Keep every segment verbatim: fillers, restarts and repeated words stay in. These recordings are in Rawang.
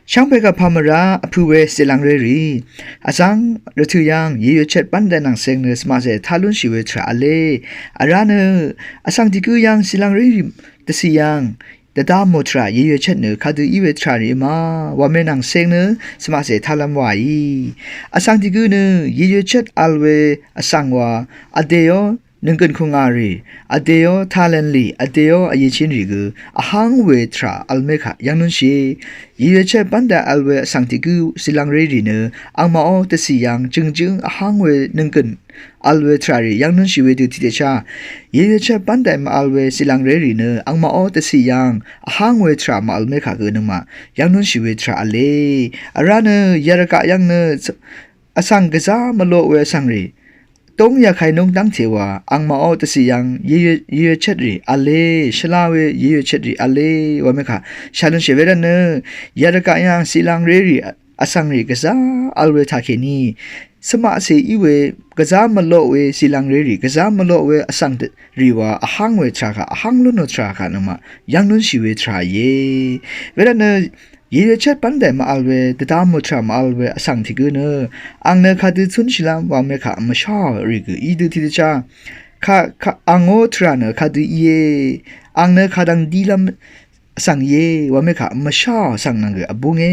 Shvngbe gvpà mvrá vpø̄ we silangré rì, vsvng rvtø̀ yv̀ng yèyø chet bv́ndè nvng seng nø svmaqsè tá lúnshì we tvrà v̄le. Vrá nø vsvng tiq gǿ yv̀ng silangré rì dvcì yv̀ng dvda mò tvrà yèyø chet nø kadø í we tvrà rì ma wa me nvng seng nø svmaqsè tálv́m wàì. Vsvng tiq gǿ nø yèyø chet vl we vsvng wa vdèó nønggø̀n kùngà rì, vdèó talent rì, vdèó vyèchín rì gø vháng we tvrà vl mé kaq yv́ng núnshì. Yèyø chet bv́ndè vl we vsvng tiq gǿ silangré rì nø angmaqó dvcì yv̀ng jø̀ngjǿng vháng we nønggø̀n vl we tvrà rì yv́ng núnshì wedø tiqdvchá. Yèyø chet bv́ndè mvvl we silangré rì nø angmaqó dvcì yv̀ng vháng we tvrà mvvl mé kaq gø nøngmaq yv́ng núnshì we tvrà v̄le. Vrá nø yarvgaq yv̀ng nø vsvng gvzá mvloq we vsvng rì dóng yakainúng dv́ngte wa angmaqó dvcì yv̀ng yèyø, yèyø chet rì v̄le, shvla we yèyø chet rì v̄le wa me kaq shà lúnshì we rvt nø yarvgaq yv̀ng silangré rì vsvng rì gvzá vl we taqkèní svmaqsè í we gvzá mvloq we silangré rì gvzá mvloq we vsvng rì wa vháng we tvrà kaq vháng lúnò tvrà kaq nøngmaq yv́ng núnshì we tvrà íe. We rvt nø yèyø chet bv́ndè mvvl we dvda mò tvrà mvvl we vsvng tiq gǿ nø ang nø kadø cúnshìlv́m wa me kaq mvsháò rì gø í dø tiqdvchá. Ka, ka, angó tvrà nø kadø íe, ang nø kadvng dílv́m vsvng íe wa me kaq mvsháò vsvng nvng gø vbúnge.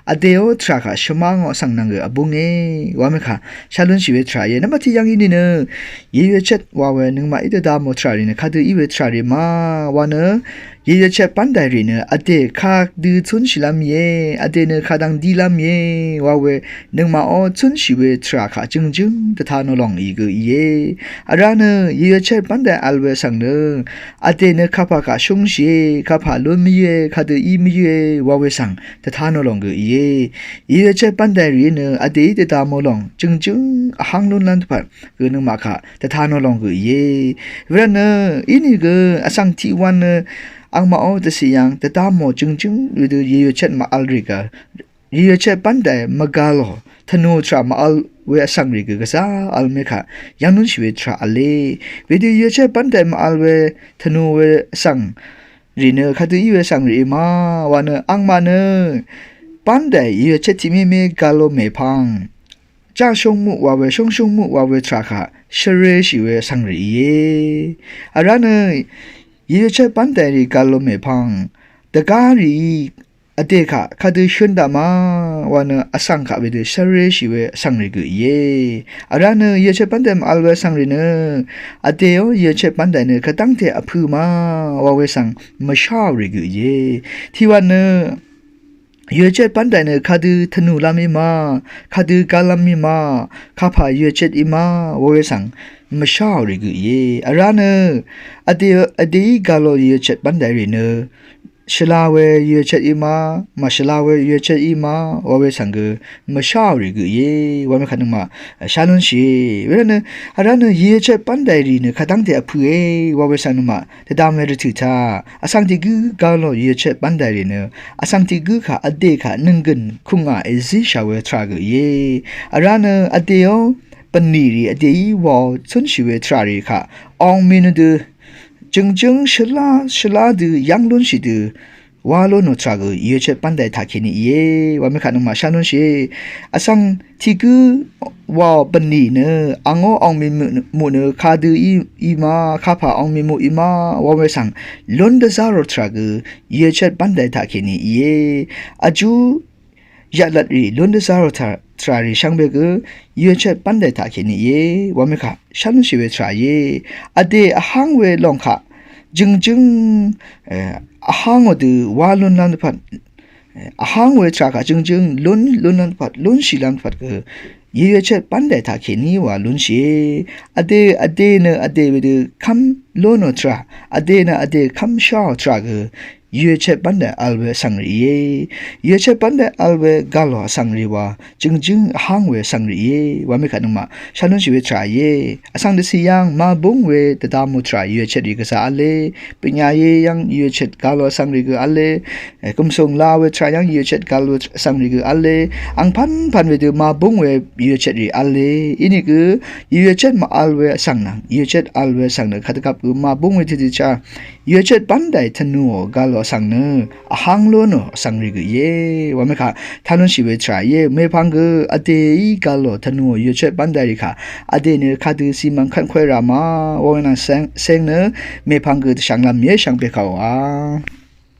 Vdèó tvrà kaq shvmá ngò vsvng nvng gø vbúnge wa me kaq shà lúnshì we tvrà íe. Nvmbat tiq yv̀ng í nìnø yèyø chet wa we nøngmaqí dvda mò tvrà rì nø kadø í we tvrà rì ma wa nø yèyø chet bv́ndè rì nø vdè kadø cúnshìlv́m íe, vdè nø kadvng dílv́m íe wa we nøngmaqó cúnshì we tvrà kaq jø̀ngjǿng dvta nò lòng ì gø íe. Vrá nø yèyø chet bv́ndè vl we svng nø vdè nø kapà kaq shúngshìe, kapà lún mvyǿe, kadø í mvyǿe wa we svng dvta nò lòng gø íe. Yèyø chet bv́ndè rì nø vdèí dvda mò lòng jø̀ngjǿng vháng lúnlv́m dvpvt gø nøngmaq kaq dvta nò lòng gø íe. We rvt nø inìgø vsvng tiq wv̄n nø angmaqó dvcì yv̀ng dvda mò jø̀ngjǿng wedø yèyø chet mvvl rì gø yèyø chet bv́ndè mvgvlò tvnù tvrà mvvl we vsvng rì gø gvzá vl mé kaq yv́ng núnshì we tvrà v̄le. Wedø yèyø chet bv́ndè mvvl we tvnù we vsvng rì nø kadø í we vsvng rì í ma wa nø angmaq nø bv́ndè yèyø chet tiq mí mé gvlò mèpvng jashúng muq wa we shúngshúng muq wa we tvrà kaq shvréshì we vsvng rì íe. Vrá nø yèyø chet bv́ndè rì gvlò mèpvng dvgá rìí vdè kaq kadø shøn daq ma wa nø vsvng kaq wedø shvréshì we vsvng rì gø íe. Vrá nø yèyø chet bv́ndè mvvl we vsvng rì nø vdèó yèyø chet bv́ndè nø kadv́ngte vpø̄ ma wa we svng mvsháò rì gø íe. Tiqwvt nø yèyø chet bv́ndè nø kadø tvnùlv́m í ma, kadø gálv́m í ma, kapà yèyø chet í ma wa we svng mvsháò rì gø íe. Vrá nø vdè, vdèí gvlò yèyø chet bv́ndè rì nø shvla we yèyø chet í ma, màshvla we yèyø chet í ma wa we svng gø mvsháò rì gø íe wa me kaq nøngmaq shà lúnshì. We rvt nø vrá nø yèyø chet bv́ndè rì nø kadv́ngte vpø̄e wa we svng nøngmaq dvdvm we rvtø̀ taq vsvng tiq gǿ gvlò yèyø chet bv́ndè rì nø vsvng tiq gǿ kaq vdè kaq nønggø̀n kùngà èzíshà we tvrà gø íe. Vrá nø vdèó bvnlì rì vdèí wàò cúnshì we tvrà rì kaq ong mì nø dø jø̀ngjǿng shvlá shvlá dø yv́ng lúnshì dø wá lú nò tvrà gø yèyø chet bv́ndè taqkèní íe wa me kaq nøngmaq shà lúnshì. Vsvng tiq gǿ wàò bvnlì nø angó ong mì muq nø kadø í, í ma, kapà ong mì muq í ma wa we svng lún dvzá rò tvrà gø yèyø chet bv́ndè taqkèní íe. Vjú yaqlvt rì lún dvzá rò tvrà, tvrà rì shvngbe gø yèyø chet bv́ndè taqkèní íe wa me kaq shà lúnshì we tvrà íe. Vdè vháng we lòng kaq jø̀ngjǿng, e, vháng ò dø wá lúnlv́m dvpvt, e, vháng we tvrà kaq jø̀ngjǿng lún, lúnlv́m dvpvt, lúnshìlv́m dvpvt gø yèyø chet bv́ndè taqkèní wa lúnshìe. Vdè, vdè nø vdè wedø kv́m lú nò tvrà, vdè nø vdè kv́m sháò tvrà gø yèyø chet bv́ndè vl we vsvng rì íe. Yèyø chet bv́ndè vl we gvlò vsvng rì wa jø̀ngjǿng vháng we vsvng rì íe wa me kaq nøngmaq shà lúnshì we tvrà íe. Vsvng dvcì yv́ng màbúng we dvda mò tvrà yèyø chet rì gvzà v̄le. Bø̀nyà íe yv́ng yèyø chet gvlò vsvng rì gø v̄le. E, gùmsùng la we tvrà yv́ng yèyø chet gvlò vsvng rì gø v̄le. Angpv̀npv̀n wedø màbúng we yèyø chet rì v̄le. Inìgø yèyø chet màvl we vsvng nvng yèyø chet vl we vsvng nø kadvgvp gø màbúng we tiqdvchá yèyø chet bv́ndè tvnùò gvlò vsvng nø vhang lú nò vsvng rì gø íe. Wamekaq talun shì we tvrà íe. Mèpvng gø vdèí gvlò tvnù yøchøt bv́n dvri kà vdè nø kadø simvng kvt kwe rà ma. Wawe nvng seng nø mèpvng gø dvshvng lvm íe shvngbe kàò a.